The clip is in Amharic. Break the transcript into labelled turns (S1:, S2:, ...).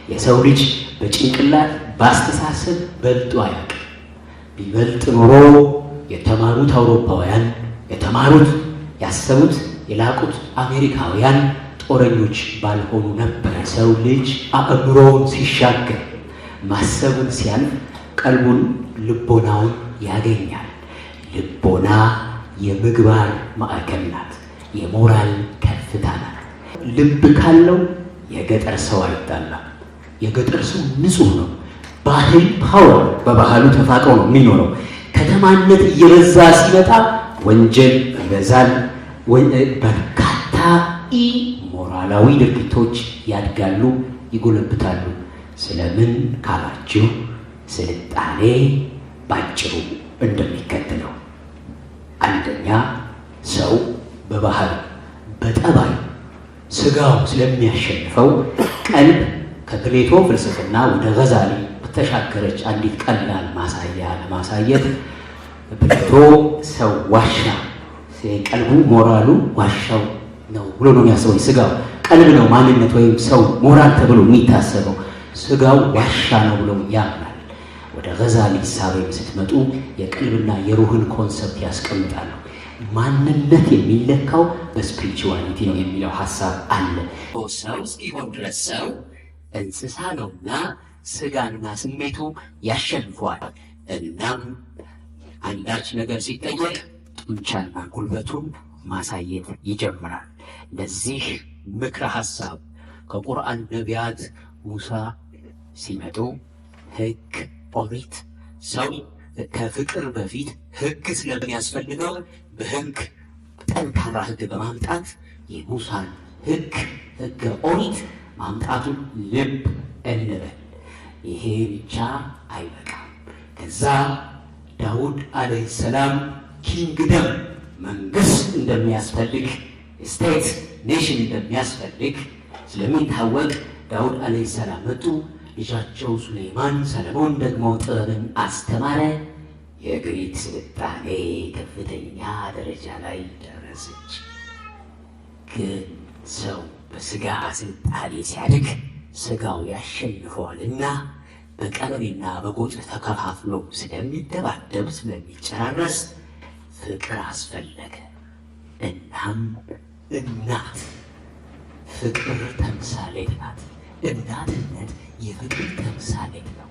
S1: የሰው ልጅ በጭንቅላት በአስተሳሰብ በልጦ አያውቅም። ቢበልጥ ኖሮ የተማሩት አውሮፓውያን፣ የተማሩት፣ ያሰቡት፣ የላቁት አሜሪካውያን ጦረኞች ባልሆኑ ነበር። የሰው ልጅ አእምሮውን ሲሻገር፣ ማሰቡን ሲያልፍ ቀልቡን ልቦናውን ያገኛል። ልቦና የምግባር ማዕከል ናት፣ የሞራል ከፍታ ናት። ልብ ካለው የገጠር ሰው አይጣላም። የገጠር ሰው ንጹህ ነው። ባህል power፣ በባህሉ ተፋቅሮ ነው የሚኖረው። ከተማነት እየበዛ ሲመጣ ወንጀል ይበዛል። በርካታ ኢ ሞራላዊ ድርጊቶች ያድጋሉ፣ ይጎለብታሉ። ስለምን ካላችሁ ስልጣኔ ባጭሩ እንደሚከተለው፦ አንደኛ፣ ሰው በባህል በጠባዩ ስጋው ስለሚያሸንፈው ቀልብ ከፕሌቶ ፍልስፍና ወደ ገዛሊ በተሻገረች አንዲት ቀላል ማሳያ ለማሳየት፣ ፕሌቶ ሰው ዋሻ፣ ቀልቡ ሞራሉ ዋሻው ነው ብሎ ነው የሚያስበው። ስጋው ቀልብ ነው ማንነት ወይም ሰው ሞራል ተብሎ የሚታሰበው፣ ስጋው ዋሻ ነው ብሎ ያምናል። ወደ ገዛሊ እሳቤም ስትመጡ የቀልብና የሩህን concept ያስቀምጣሉ። ማንነት የሚለካው በ spirituality ነው የሚለው ሀሳብ አለ። ሰው እስኪሆን ድረስ ሰው እንስሳ ነውና ስጋና ስሜቱ ያሸንፈዋል። እናም አንዳች ነገር ሲጠየቅ ጡንቻና ጉልበቱን ማሳየት ይጀምራል። ለዚህ ምክረ ሀሳብ ከቁርአን ነቢያት ሙሳ ሲመጡ ህግ ኦሪት፣ ሰው ከፍቅር በፊት ህግ ስለሚያስፈልገው በህግ ጠንካራ ህግ በማምጣት የሙሳን ህግ፣ ህገ ኦሪት ማምጣቱን ልብ እንበል። ይሄ ብቻ አይበቃም። ከዛ ዳውድ አለይሂ ሰላም kingdom መንግስት እንደሚያስፈልግ፣ state nation እንደሚያስፈልግ ስለሚታወቅ ዳውድ አለይሂ ሰላም መጡ። ልጃቸው ሱሌይማን ሰለሞን ደግሞ ጥበብን አስተማረ። የግሪክ ስልጣኔ ከፍተኛ ደረጃ ላይ ደረሰች። ግን ሰው በስጋ ስልጣኔ ሲያድግ ስጋው ያሸንፈዋልና በቀበሌና በጎጥ ተከፋፍሎ ስለሚደባደብ፣ ስለሚጨራረስ ፍቅር አስፈለገ። እናም እናት ፍቅር ተምሳሌት ናት። እናትነት የፍቅር ተምሳሌት ነው።